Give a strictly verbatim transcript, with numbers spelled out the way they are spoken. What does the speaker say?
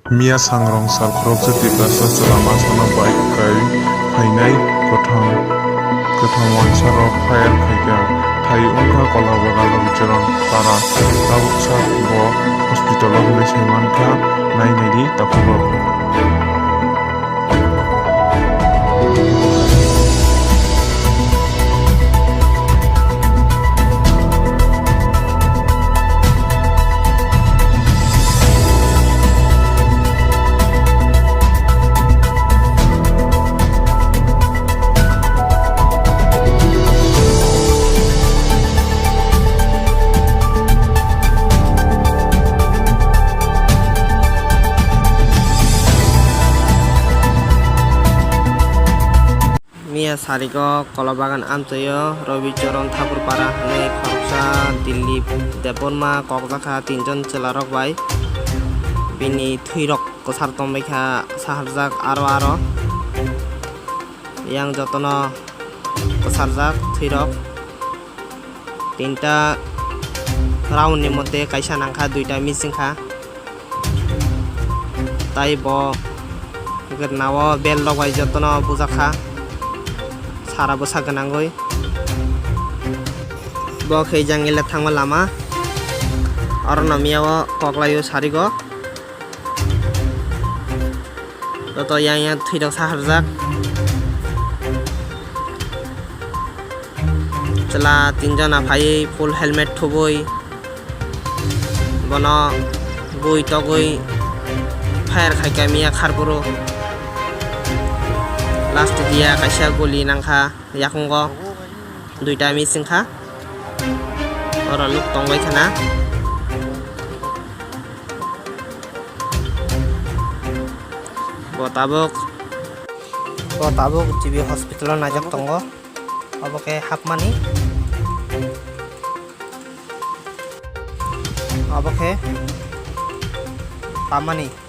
Miya sangrong sal khoroksa Tiprasa chwla masa no bike kai phainai kwthang, kwthang wansarok fire khaikha. Thai wngkha Kolabagan Rabicharan para. Tabuksa bo hospital o hinwi saimankha, nai naidi takhukrok. Miya sarigo Kolabagan amchaio Robi Choron Thakurpara hwnwi khoroksa Dilip Debbarma kokjakha tinjon chwlarok bai. Bini thwirok kwchar tongbaikha saharjak aro aro. Yang jotono kwcharjak thwirok. Tinta round ni mote kaisa nangkha, duita missing kha. Tai bo gwnao bel rok bai jotono bujakha. Sara bwsa gwnangwi. Bo khe jangila thangma lama. Oro no miyao koklaio sarigo. Joto yang yang thwi rok saharjak. Chwla tinjona phaiwi full helmet thubui bono bui togwi fire khaikha miya kharphuru. Last dia kaisa guli nangkha yakungo, duita missing kha. Oro luk tongbai khana. Bo tabuk, bo tabuk G B hospital o naijak tongo. Obo khe hapmani. Obo khe pamani.